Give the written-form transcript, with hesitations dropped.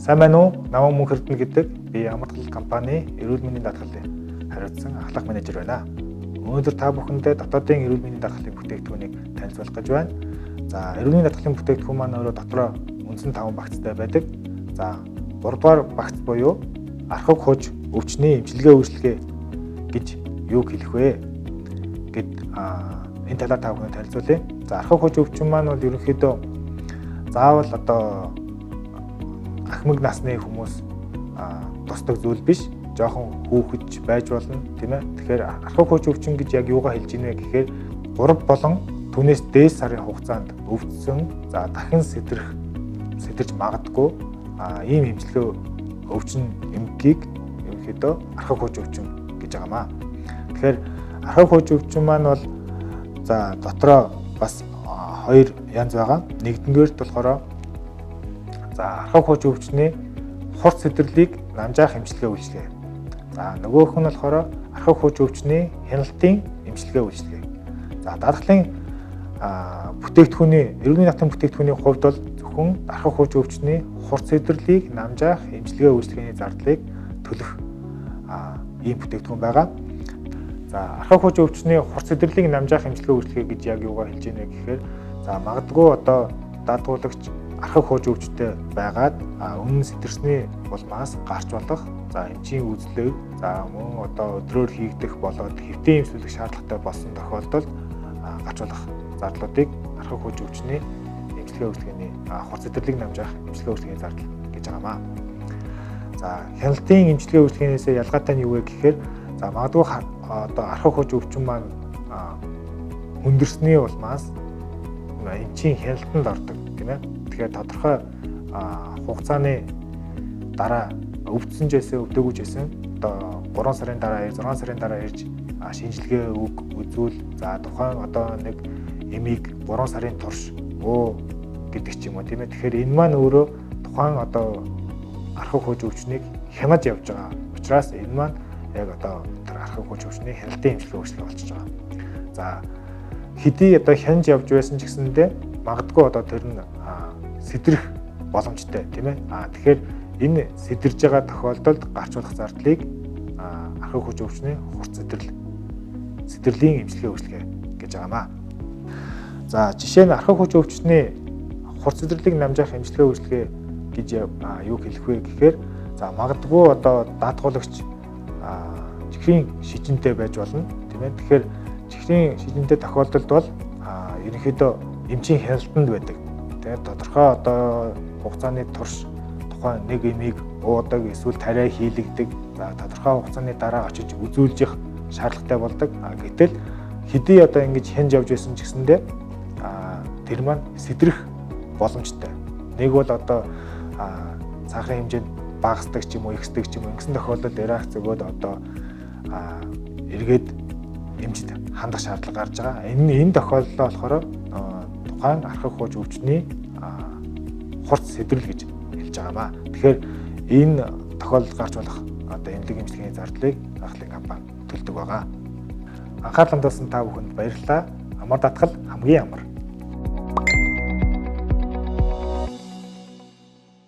Сайн байна уу? Намайг Мөнх Эрдэнэ гэдэг. Би Амар даатгал компани эрүүл мэндийн даатгалыг хариуцсан ахлах менежер байна. Өнөөдөр та бүхэндээ дотоодын эрүүл мэндийн даатгалын бүтээгдэхүүнийг танилцуулах гэж байна. За, эрүүл мэндийн даатгалын бүтээгдэхүүн маань өөрөө дотроо үндсэн 5 багцтай байдаг. За, 3 дугаар багц буюу архаг хууж өвчний эмчилгээ үйлчилгээ гэж юуг хэлэх вэ гэд энэ талаар та бүхэнд танилцуулъя. За, архаг хууж өвчин маань бол ерөнхийдөө заавал одоо ахмаг насны хүмүүс тусдаг зүйл биш. Жохон хүүхэд байж болно, тийм ээ. Тэгэхээр архаг хууч өвчин гэж яг юугаа хэлж ийнэ гэхээр 3 болон түүнээс дээд сарын хугацаанд өвдсөн, за дахин сэтэрч магадгүй ийм эмчилгээ өвчин эмгэгийг ерөнхийдөө архаг хууч өвчин гэж байгаамаа. Тэгэхээр архаг хууч өвчин маань бол за дотроо бас хоёр янз байгаа. Нэгдүгээрт болохоор за архаг хууч өвчний хурц сэтэрлийг намжаах эмчилгээ үйлчилгээ. За нөгөөх нь болохоор архаг хууч өвчний хяналтын эмчилгээ үйлчилгээ. За даатгалын бүтээгдэхүүний эрүүл мэндийн даатгалын бүтээгдэхүүний хувьд бол зөвхөн архаг хууч өвчний хурц сэтэрлийг намжаах эмчилгээ үйлчилгээний зардлыг төлөх ийм бүтээгдэхүүн байгаа. За архаг хууч өвчний хурц сэтэрлийг намжаах эмчилгээ үйлчилгээ гэж яг юугаар хэлж ийнэ гэхээр за магадгүй одоо даатгуулагч архаг хууж өвчтэй байгаад үнэн сэтэрсний улмаас гарч болох за эмчийн үзлэг за мөн одоо өдрөөр хийгдэх болоод хэвтийн эмчлэх шаардлагатай болсон тохиолдолд гарч болох зардлуудыг архаг хууж өвчний эмчилгээ үйлчилгээний хурц сэтэрлийг намжаах эмчилгээ үйлчилгээний зардал гэж байгаамаа. За хяналтын эмчилгээ үйлчилгээнээс ялгаатай нь юу вэ гэхээр за магадгүй одоо архаг хууж өвчин маань хүндэрсний улмаас эмчийн хяналтанд ордог, тийм ээ. Тэгэхээр тодорхой хугацааны дараа өвдсөн ч байсан өвдөөгүй ч байсан одоо 3 сарын дараа 6 сарын дараа ирж шинжилгээ үг үзүүл за тухайн одоо нэг эмийг 3 сарын турш уу гэдэг ч юм уу, тийм ээ. Тэгэхээр энэ маань өөрөө тухайн одоо архаг хууж өвчнийг хянаж явж байгаа учраас энэ маань яг одоо тэр архаг хууж өвчний хяналтын эмчилгээ үйлчилгээ болчихж байгаа. За хэдий одоо хянаж явж байсан ч гэсэндээ магадгүй одоо тэр нь сэтрэх боломжтой, тийм ээ. Тэгэхээр энэ сэтэрж байгаа тохиолдолд гарч болох зардлыг архаг хууч өвчний хурц сэтэрлийн эмчилгээ үйлчилгээ гэж байгаамаа. За жишээ нь архаг хууч өвчний хурц сэтэрлийг намжаах эмчилгээ үйлчилгээ гэж юу хэлэх вэ гэхээр за магадгүй одоо даатгуулагч чихрийн шижинтэй байж болно, тийм ээ. Тэгэхээр чихрийн шижинтэй тохиолдолд бол ерөнхийдөө эмчийн хяналтанд байдаг. Тэгээд тодорхой одоо хугацааны турш тухайн нэг эмийг уудаг эсвэл тариа хийлэгдэг. За тодорхой хугацааны дараа очиж үзүүлж явах шаардлагатай болдог. Гэтэл хэдий одоо ингэж хянж явж байсан ч гэсэндээ тэр маань сэтрэх боломжтой. Нэг бол одоо цаахан хэмжээнд багасдаг ч юм уу, ихсдэг ч юм уу. Ингэсэн тохиолдолд реакц өгөөд одоо эргээд эмчид хандах шаардлага гарч байгаа. Энэ тохиолдол болохоор тухайн архаг хууч өвчний хурц сэтрэл гэж хэлж байгаамаа. Тэгэхээр энэ тохиолдолд гарч болох одоо эмнэлэг эмчилгээний зардлыг даатгалын компани төлдөг байгаа. Анхаарал хандуулсан та бүхэнд баярлалаа. Амар даатгал хамгийн амар.